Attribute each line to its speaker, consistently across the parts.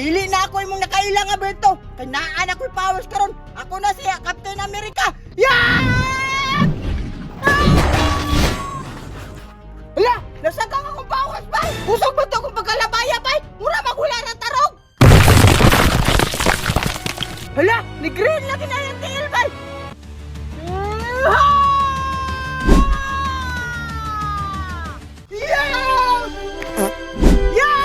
Speaker 1: Dili na ako imong nakaila nga Berto. Kay naa na ko'y powers karon. Ako na siya, Captain America. Yeah! Hala, nasagang akong powers bay. Kusog ba to akong pagkalabaya bay? Mura magula na tarog. Hala, ni green lagi na yung tiil bay. Yeah! Yeah!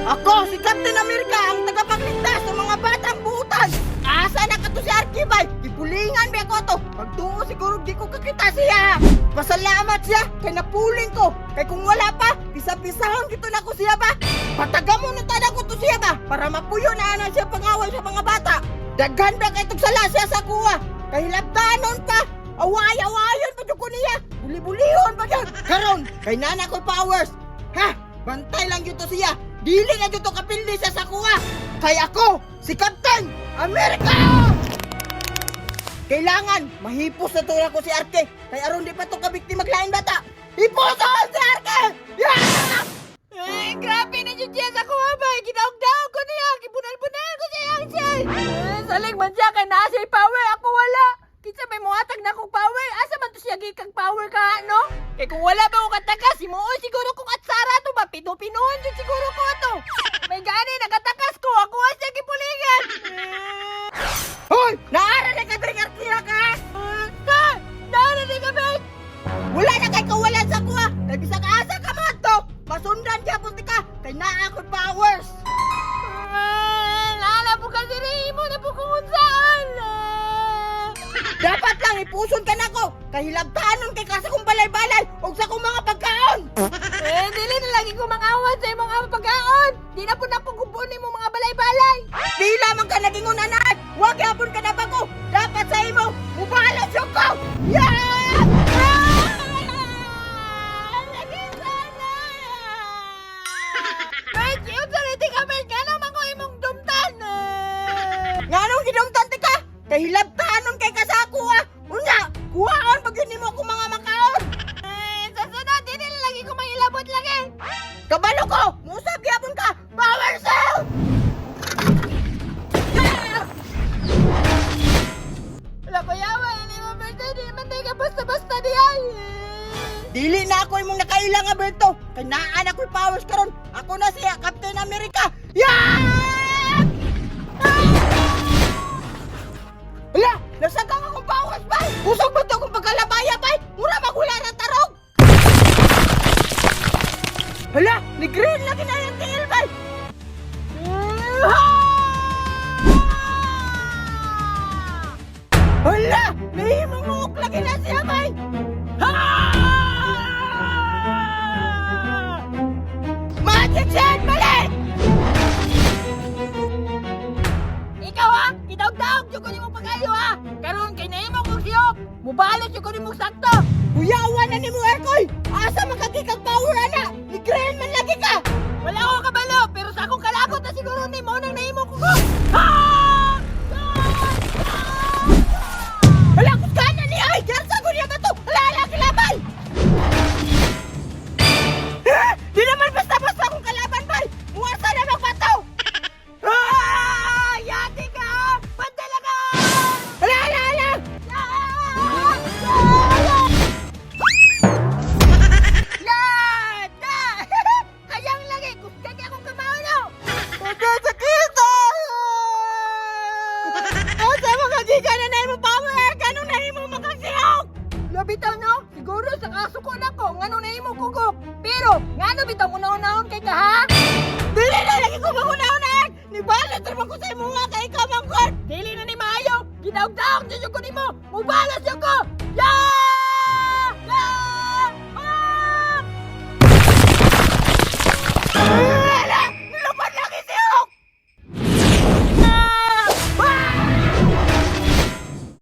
Speaker 1: Ako, si Captain America, ang tagapagligtas ng mga batang buutan. Asa na ka to si Arky, bay? Ipulingan ba ko to? Pagtuo siguro di ko kakita siya. Pasalamat siya, kay napuling ko. Kay kung wala pa, pisa-pisahon dito na ko siya ba? Pataga mo na tada ko to siya ba? Para mapuyo na ana siya pangaway sa mga bata. Daghan ba kay sala siya sa kuwa? Kay hilabtanon pa. Away-awayon pa jud ko niya. Buli-bulihon pa jud. Karon, kay nana ko'y powers. Ha? Bantay lang jud to siya. Dili na jud to kapildi siya sa kuha. Kay ako, si Captain America! Kailangan mahipos na to ko si Arke. Kay aron di pa to kabiktima maglain bata. Hipuson si Arke! Yeah!
Speaker 2: Ay, grabe na jud siya sa kuha ba. Ginaog-daog ko niya. Gibunal-bunal ko siya ang siya. Eh, salig man siya kay naa siya'y power. Ako wala. Kinsa may muhatag na akong power? Asa man to siya gikang power ka, no? Kay kung wala ba ko katakas, himuon siguro kong atsara to ba? Pino-pinuon jud siguro ko to. May gani, nagatakas ko. Ako wa siya gipulingan.
Speaker 1: Hoy! Naara na ka diri Arke ka!
Speaker 2: Ha? Naara ni ka, Ben?
Speaker 1: Wala na kay kawalan sa kuha. Kay bisag asa ka man to, masundan gyapon ti ka kay naa ako'y powers.
Speaker 2: Ah, Lala po kasi rin mo na po kung unsaan. Ah.
Speaker 1: Dapat lang ipuson ka nako kay hilabtanon kay ka sa kong balay-balay ug sa kong mga pagkaon.
Speaker 2: Eh, dili na lagi ko mangawat sa imong mga pagkaon. Di na po na ko gubunin mo mga balay-balay.
Speaker 1: Di lamang ka naging unanan, wag yapon ka na bago. Dapat sa imo, mubalos yung ko. Yeah!
Speaker 2: Ah! Lagi sana! Wait, yun sa riti ka, Ben. Nga naman ko imong dumtan. Ah.
Speaker 1: Nganong gidumtan ti ka? Kay hilabtanon kay ka sa ako ah. Unya, kuhaon pag yun nimo akong mga makaon.
Speaker 2: Eh, sa sunod, dili na lagi ko mangilabot lagi.
Speaker 1: Kabalo ko, musab gyapon ka. Power cell! Yeah!
Speaker 2: Wala ko yawa, hindi mo birthday, di man tayo ka basta-basta di ay.
Speaker 1: Dili na ako imong nakaila nga Berto. Kay naa na ko'y powers karon. Ako na siya, Captain America. Yeah! Hala, nasagang akong powers bay. Kusog ba to akong pagkalabaya bay? Mura magula na tarog. Hala, ni green lagi na yung tiil bay. Hala, nahimong lagi na siya bay. Ha! Magic Shot, balik!
Speaker 2: Ikaw ha, gidaog-daog jud ko nimo pag-ayo ha. Karon kay nahimo kong siyok, mubalot jud ko nimo sakto.
Speaker 1: Kuyawan na nimo Erkoy! Asa makakikag power ana? Ni Green man lagi ka!
Speaker 2: Wala ko kabalo, pero sa akong kalakot na siguro ni mo nang nahimo ko ko. Ha!
Speaker 1: Hala, kusgana ni ay! Diyan sa gunya ba to? Hala, hala, kalaban! Eh, di naman basta-basta akong kalaban, bay! Muwasa na magbato!
Speaker 2: Ah! Yati ka! Pandala ka!
Speaker 1: Hala, hala, hala!
Speaker 2: Yan! Da! Kayang lagi, kusgan niya akong kamao no!
Speaker 1: Pagkasakit! Asa makakika na na mo power? Ganun na mo makasiyok!
Speaker 2: Labitaw no? Siguro sa kaso ko na ko, ngano nahimo kugok. Pero, ngano bitaw mo naon kay ka ha?
Speaker 1: Dili na lagi ko maghuna-hunaan! Ni balot naman ko sa imo nga kay ikaw manggod!
Speaker 2: Dili na ni maayo! Ginaog-daog ninyo ko nimo! Mubalas yun ko! Ya!